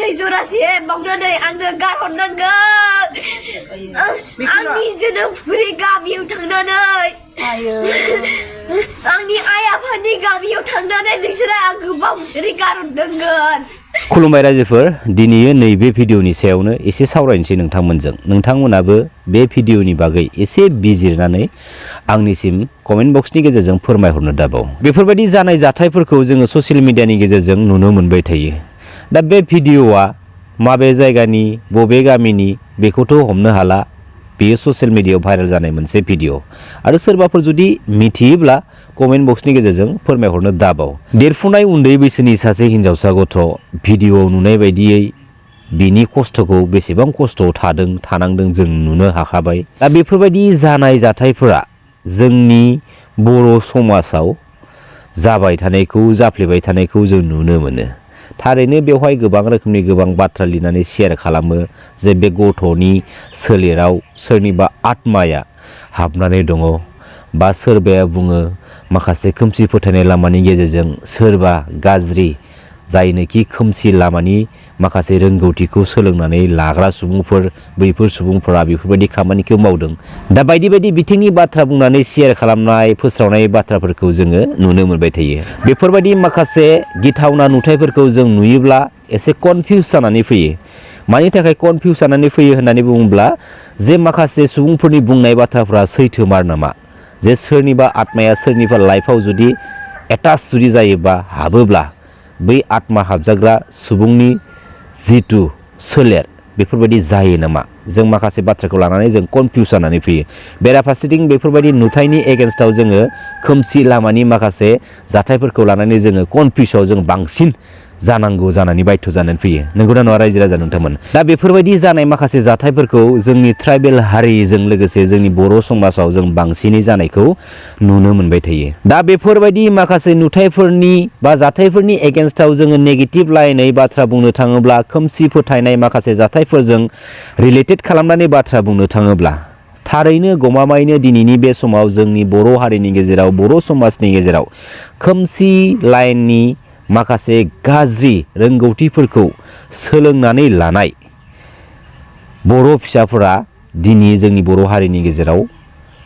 फाथै जरासे बावनानै आंनो गारहरनांगोन आंनि जोनोमफुरि गामियाव थांनानै आंनि आइ आफानि गामियाव थांनानै नोंसोरो आंखौ बावनानै गारहरनांगोन। खुलुमबाय रायजोफोर, दिनै नैबे भिडिअनि सायावनो एसे सावरायनोसै नोंथांमोनजों। नोंथांमोनाबो बे भिडिअनि बागै एसे बिजिरनानै आंनिसिम कमेन्ट बक्सनि गेजेरजों फोरमायहरनो दाबाव। बेफोरबायदि जानाय जाथायफोरखौ जोङो ससियेल मिडियानि गेजेरजों नुनो मोनबाय थायो। दा बे भिडिअआ माबे जायगानि बबे गामिनि बेखौथ' हमनो हाला। बेयो ससियेल मिडियायाव भाइरेल जानाय मोनसे भिडिअ आरो सोरबाफोर जुदि मिथियोब्ला कमेन्ट बक्सनि गेजेरजों फोरमायहरनो दाबाव। देरफुनाय उन्दै बैसोनि सासे हिनजावसा गथ' भिडिअआव नुनाय बायदियै बिनि खस्थ'खौ बेसेबां खस्थ'आव थानांदों जों नुनो हाखाबाय। दा बेफोरबायदि जानाय जाथायफोरा जोंनि बर' समाजाव जाबाय थानायखौ जाफ्लेबाय थानायखौ जों नुनो मोनो। थारैनो बेवहाय गोबां रोखोमनि गोबां बाथ्रा लिरनानै शेयार खालामो जे बे गथ'नि सोलेराव सोरनिबा आत्माया हाबनानै दङ, बा सोरबाया बुङो माखासे खोमसि फोथायनाय लामानि गेजेरजों सोरबा गाज्रि जायनोखि खोमसि लामानि माखासे रोंगौथिखौ सोलोंनानै लाग्रा सुबुंफोर, बैफोर सुबुंफोरा बेफोरबायदि खामानिखौ मावदों। दा बायदि बायदि बिथिंनि बाथ्रा बुंनानै शेयार खालामनाय फोस्रावनाय बाथ्राफोरखौ जोङो नुनो मोनबाय थायो। बेफोरबायदि माखासे गिथावना नुथायफोरखौ जों नुयोब्ला एसे कनफिउस जानानै फैयो। मानि थाखाय कनफिउस जानानै फैयो होननानै बुङोब्ला जे माखासे सुबुंफोरनि बुंनाय बाथ्राफ्रा सैथोमार नामा, जे सोरनिबा आत्माया सोरनिबा लाइफआव जुदि एटाच जुदि जायोबा हाबोब्ला बै आत्मा हाबजाग्रा सुबुंनि जिथु सोलेर बेफोरबायदि जायो नामा, जों माखासे बाथ्राखौ लानानै जों कनफिउस जानानै फैयो। बेराफारसेथिं बेफोरबायदि नुथायनि एगेन्स्टआव जोङो खोमसि लामानि माखासे जाथायफोरखौ लानानै जोङो कनफिउसआव जों बांसिन जानांगौ जानानै बाध्य जानानै फैयो। नंगौना नङा रायजो राजा नोंथांमोन? दा बेफोरबायदि जानाय माखासे जाथायफोरखौ जोंनि ट्राइबेल हारिजों लोगोसे जोंनि बर' समाजाव जों बांसिनै जानायखौ नुनो मोनबाय थायो। दा बेफोरबायदि माखासे नुथायफोरनि बा जाथायफोरनि एगेन्स्टआव जोङो नेगेटिभ लाइनै बाथ्रा बुंनो थाङोब्ला, खोमसि फोथायनाय माखासे जाथायफोरजों रिलेटेड खालामनानै बाथ्रा बुंनो थाङोब्ला थारैनो गमामायैनो दिनैनि बे समाव जोंनि बर' हारिनि गेजेराव, बर' समाजनि गेजेराव खोमसि लाइननि माखासे गाज्रि रोंगौथिफोरखौ सोलोंनानै लानाय बर' फिसाफोरा दिनै जोंनि बर' हारिनि गेजेराव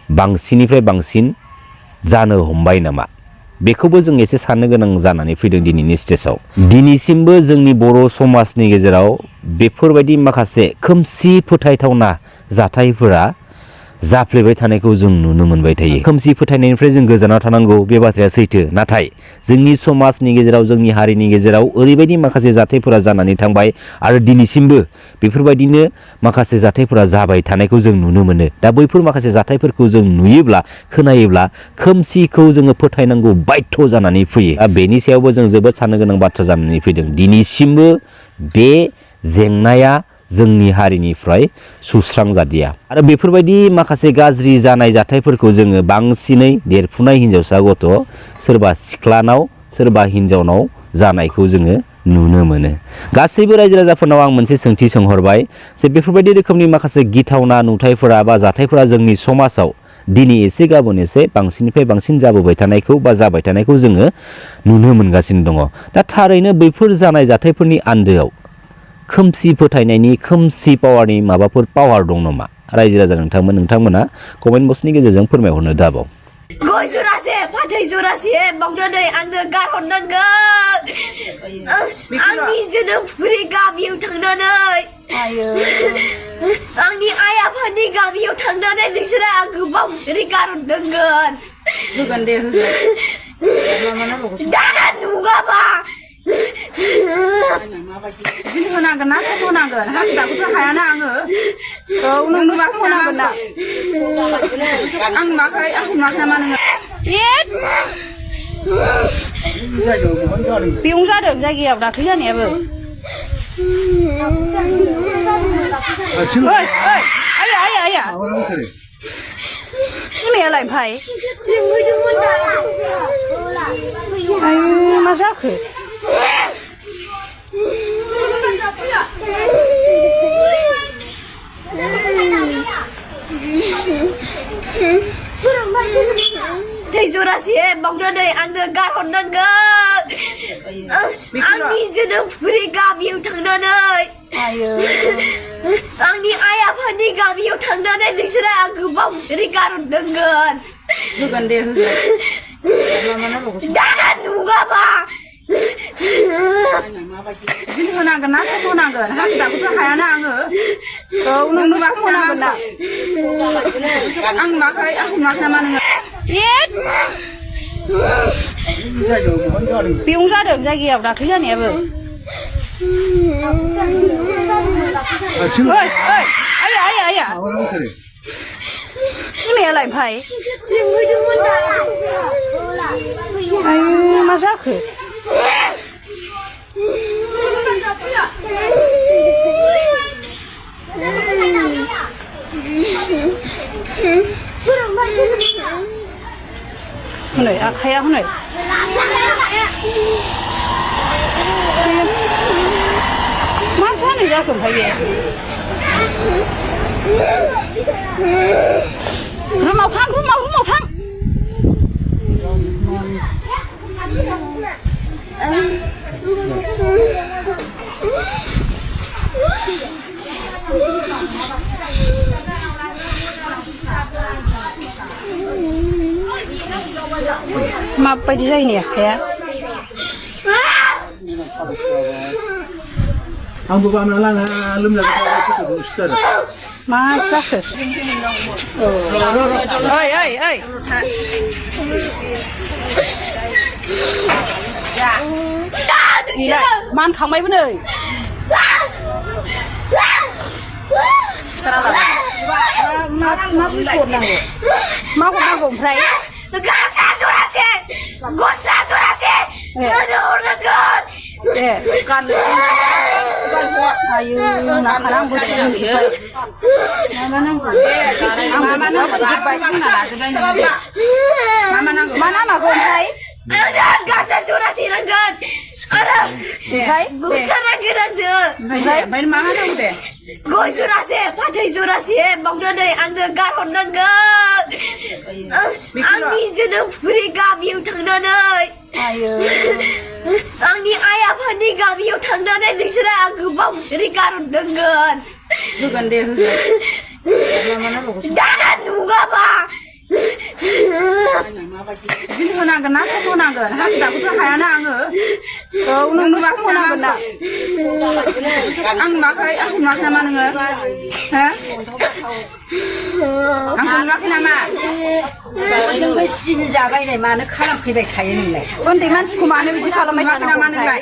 बांसिननिफ्राय बांसिन जानो हमबाय नामा, बेखौबो जों एसे साननो गोनां जानानै फैदों दिनैनि स्टेजाव। दिनैसिमबो जोंनि बर' समाजनि गेजेराव बेफोरबायदि माखासे खोमसि फोथायथावना जाथायफोरा जाफ्लेबाय थानायखौ जों नुनो मोनबाय थायो। खोमसि फोथायनायनिफ्राय जों गोजानाव थानांगौ, बे बाथ्राया सैथो। नाथाय जोंनि समाजनि गेजेराव, जोंनि हारिनि गेजेराव ओरैबायदि माखासे जाथायफोरा जानानै थांबाय आरो दिनैसिमबो बेफोरबायदिनो माखासे जाथायफोरा जाबाय थानायखौ जों नुनो मोनो। दा बैफोर माखासे जाथायफोरखौ जों नुयोब्ला, खोनायोब्ला खोमसिखौ जोङो फोथायनांगौ बाध्य जानानै फैयो। दा बेनि सायावबो जों जोबोद साननो गोनां बाथ्रा जानानै फैदों। दिनैसिमबो बे जेंनाया जोंनि हारिनिफ्राय सुस्रांजादिया। आरो बेफोरबायदि माखासे गाज्रि जानाय जाथायफोरखौ जोङो बांसिनै देरफुनाय हिनजावसा गथ', सोरबा सिख्लानाव, सोरबा हिनजावनाव जानायखौ जोङो नुनो मोनो। गासैबो रायजो राजाफोरनाव आं मोनसे सोंथि सोंहरबाय जे बेफोरबायदि रोखोमनि माखासे गिथावना नुथायफोरा बा जाथायफोरा जोंनि समाजाव दिनै एसे गाबोन एसे बांसिननिफ्राय बांसिन जाबोबाय थानायखौ बा जाबाय थानायखौ जोङो नुनो मोनगासिनो दङ। दा थारैनो बैफोर जानाय जाथायफोरनि आन्दोआव खोमसि फोथायनायनि, खोमसि पावारनि माबाफोर पावार दं नामा? रायजो राजा नोंथांमोना कमेन्ट बक्सनि गेजेरजों फोरमायहरनो दाबाव। गय जरासे फाथै जरासे बावनानै आंनो गारहरनांगोन आंनि जोनोमफुरि गामियाव थांनानै आंनि आइ आफानि गामियाव थांनानै नोंसोरो आंखौ बावनानै गारहरनांगोन। होगोन दे, होगोन। दाना नुगाबा बिदिनो होनांगोन ना, सब होनांगोन। हाखु दाखुथ' हायाना आङो। औ, नों नुवाखै होनांगोन ना। आं नुवाखै नामा नोङो? बेयावनो जादों जायगायाव दाख्लै जानायाबो। आया बिमायालाय ओमफ्राय मा जाखो? थै जरासे बावनानै आंनो गारहरनांगोन आंनि जोनोमफुरि गामियाव थांनानै आयो आंनि आइ आफानि गामियाव थांनानै नोंसोरो आंखौ बावनानै गारहरनांगोन होगोन दे होगोन दाना नुगाबा बिदिनो होनांगोन ना सम होनांगोन हाजिराखौथ' हायाना आङो औ नों सम होनांगोन ना आं नुवाखै नामा नोङो बेयावनो जादों जायगायाव दाख्लै जानायाबो ओइ ओइ आया आया आया बिमायालाय ओमफ्राय आयु मा जाखो हनै आखाया हनै मा जानाय जाखो ओमफ्राय बे रुमाव थां रुमाव थां माबायदि जायो ने आखाया आंबो बामना लाङा लोमजाबाय मा जाखो ओइ ओइ ओइ गैला मानखांबायबो नै मा हरनांगौ ओमफ्राय गामसा जरासे गस्ला जरासे हरनांगोन दे गाननो आयु नांखानांगौ मिथिबाय मा नांगौ मा नांगौ ओमफ्राय गामसा जरासे नांगोन आरो ओमफ्राय गस्ला नांगोन आंनो ओमफ्राय मा नांगौ दे गय जरासे फाथै जरासे बावनानै आंनो गारहरनांगोन आंनि जोनोमफुरि गामियाव थांनानै आयो आंनि आइ आफानि गामियाव थांनानै नोंसोरो आंखौ बावनानै गारहरनांगोन होगोन दे होगोन दाना नुगाबा बिदिनो होनांगोन ना सम होनांगोन हाजिराखौथ' हायाना आङो औ नों सम होनांगोन ना आं नुवाखै नामा नोङो हो आंखौ नुवाखै नामा जोंबो सिनि जाबायनाय मानो खालामफैबाय थायो नोंलाय उन्दै मानसिखौ मानो बिदि खालामबाय थानांगौ नामा नोंलाय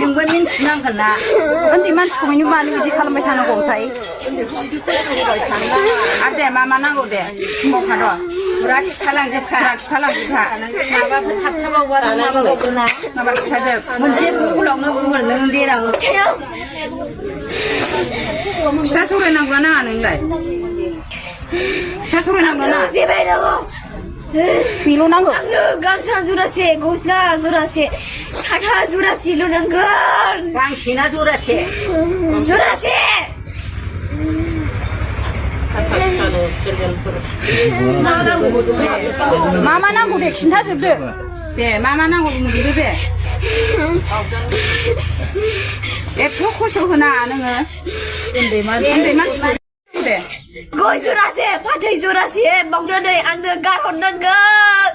नोंबो मिन्थिनांगोन ना उन्दै मानसिखौ मानो बिदि खालामबाय थानांगौ ओमफ्राय आरो दे मा नांगौ दे मावखा र' फुरा खिथालांजोबखा माबाफोर थाबथाबावबा माबाबावगोना माबा खिथाजोब मोनसे बुहुलावनो बुहुल नों देनां फिथा सौरायनांगौ नाङा नोंलाय फिथा सौरायनांगौ ना जेबाय दङ बेल' नांगौ आंनो गामसा जरासे गस्ला जरासे साथा जरासेल' नांगोन गांसे ना जरासे जरासे मा नांगौ दे खिन्थाजोबदो दे मा नांगौ बुंदो दे एथ' खस्थ' होनाङा नोङो उन्दै मानसि दे गय जरासे फाथै जरासे बावनानै आंनो गारहरनांगोन